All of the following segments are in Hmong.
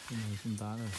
Xub ntab lawm.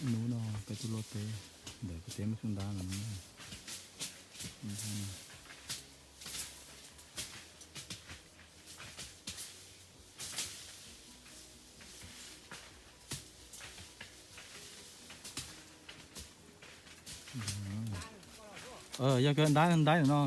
Hnub no peb tuaj luaj teb, ntawm peb teb muaj xub ntab no. Yog kawg ntab ntab no.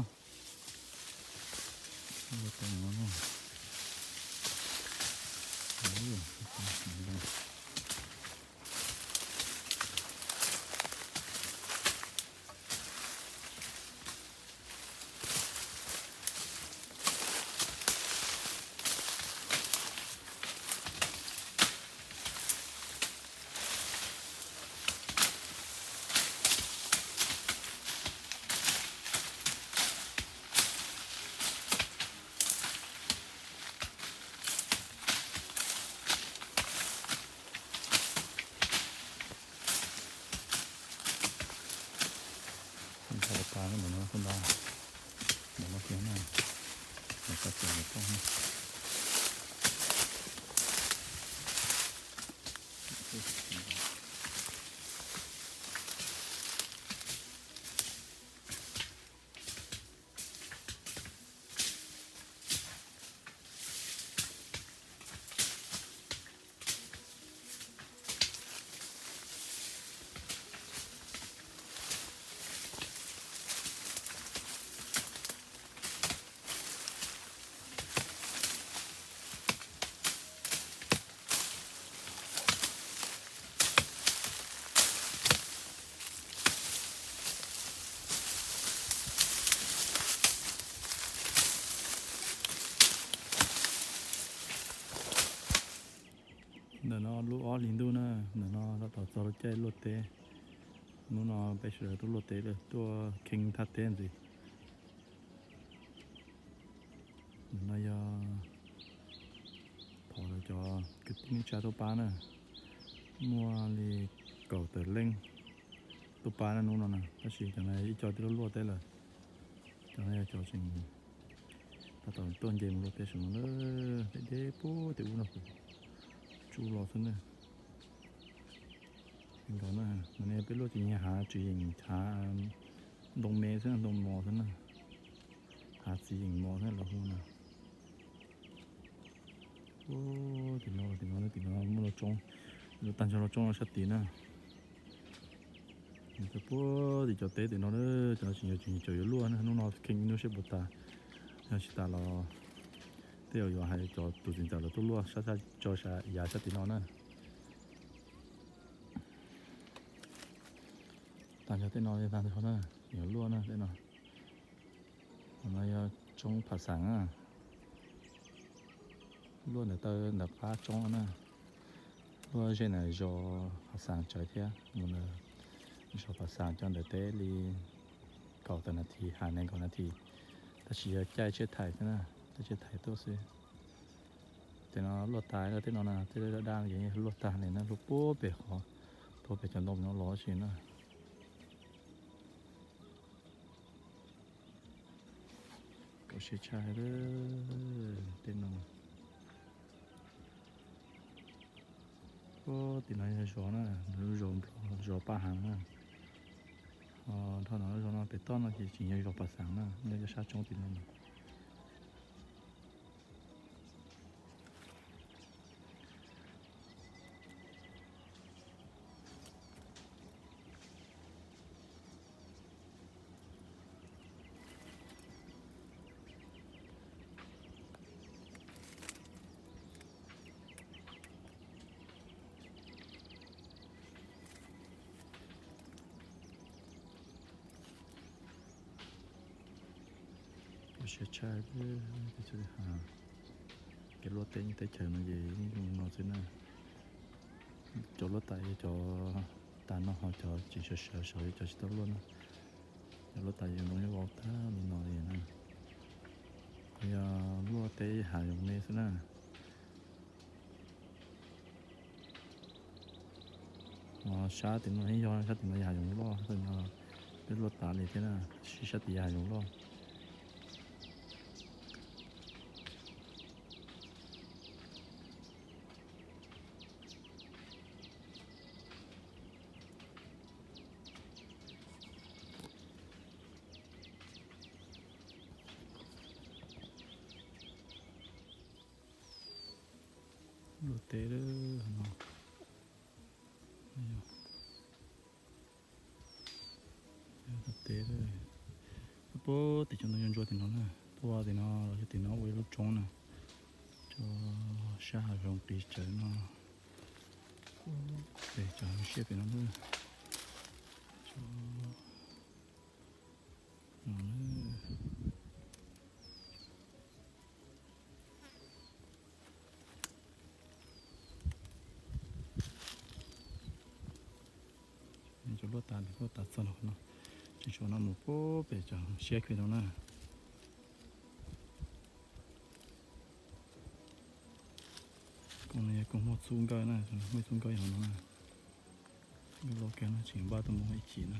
Ntawm no xub ntab, ntawm no kiag na, ntawm no kiag ntawm no. Ob hlis ntuj na, ntawm no tab tom txog lub caij luaj teb. Hnub no peb sawv daws tuaj luaj teb lawm, tuaj kheej thaj teb ntxiv. Ntawm no yog thov lawv cov kwv tij neej tsa tuaj pab na, muaj li kaum tawm leej tuaj pab na hnub no na, tab sis cov no ib co twb luaj luaj teb lawm. Cov no yog cov tseem tab tom tuaj nce mus luaj teb saum no na, deb deb puag tim ub no, tsuj los xwb na. Li ntawd na, no ne peb luaj ces nyias hav tsis yeem hav ntoo me xwb, ntoo mos xwb na, hav txiv yeem mos xwb lawv hu na. Tim no, tim no, tim no muaj lub roob, lub tag nrho lub roob no sab tid na. Puag tim cov teb tim no, cov tseem yuav, tseem cov yuav luaj na, hnub no kheej ib hnub seb puas tas, yog tsis tas los tej zaum yuav hais cov tus txiv ntxawm lawv tuaj luaj sab, tso yav sab tim no na. Tag nrho tej no tag nrho na, yuav luaj na tej no. No yog tsoob Phav Xaam na, luaj ntawm taw ntawm qab tsoob na, luaj ze ntawm zos Phav Xaam tsawv thiab mus ntawm zos Phav Xaam cov ntawm teb li kaum tawm nas this, hais nees nkaum nas this, tab sis yog caij tsiaj thais xwb na, caij tsiaj thais tuaj xwb. Tej no luaj tas, tej no na, tej daj daj ces luaj tag li na, luaj puag pem qhov, puag pem cov ntoo no los tsis na. Kho siab tshaj tej no. Puag tim no yog zos na, lub zos Nplog, zos Paj Hav na. Ho dhau no zos no pem toj no ces tseem yog zos Paj Xaam na, nyob rau sab tsoob tim no. Kho siab tshaj, kev luaj teb teb chaws no ces yeej zoo no xwb na. Cov luaj tas yog cov tas no, ho cov tseem sawv sawv saud yog cov tsis tau luaj na. Cov luaj tas yog ntoo nyob vau tag li no li na. Yog luaj teb hav zoov me xwb na. Sab tim no yeej yog, sab tim no yog hav zoov loj, sab tim no peb luaj tas li thiab na, tab sis sab tim yog hav zoov loj. Luaj teb no. Teb puag tim cov ntoo ntsuab ntsuab tim no na, puag tim no los yog tim no ua ib lub roob na, cov sab hav zoov qis tsawv no. Pem cov siab pem no na. Cov luaj tas, luaj tas txog no, tseem tshuav no mus puag pem cov siab kiag no na. Koog no yog koog muaj txuj nkawj na, muaj txuj nkawj hauv no na. Nkawj loj kawg no tseem npaj tuaj mus ib chim na.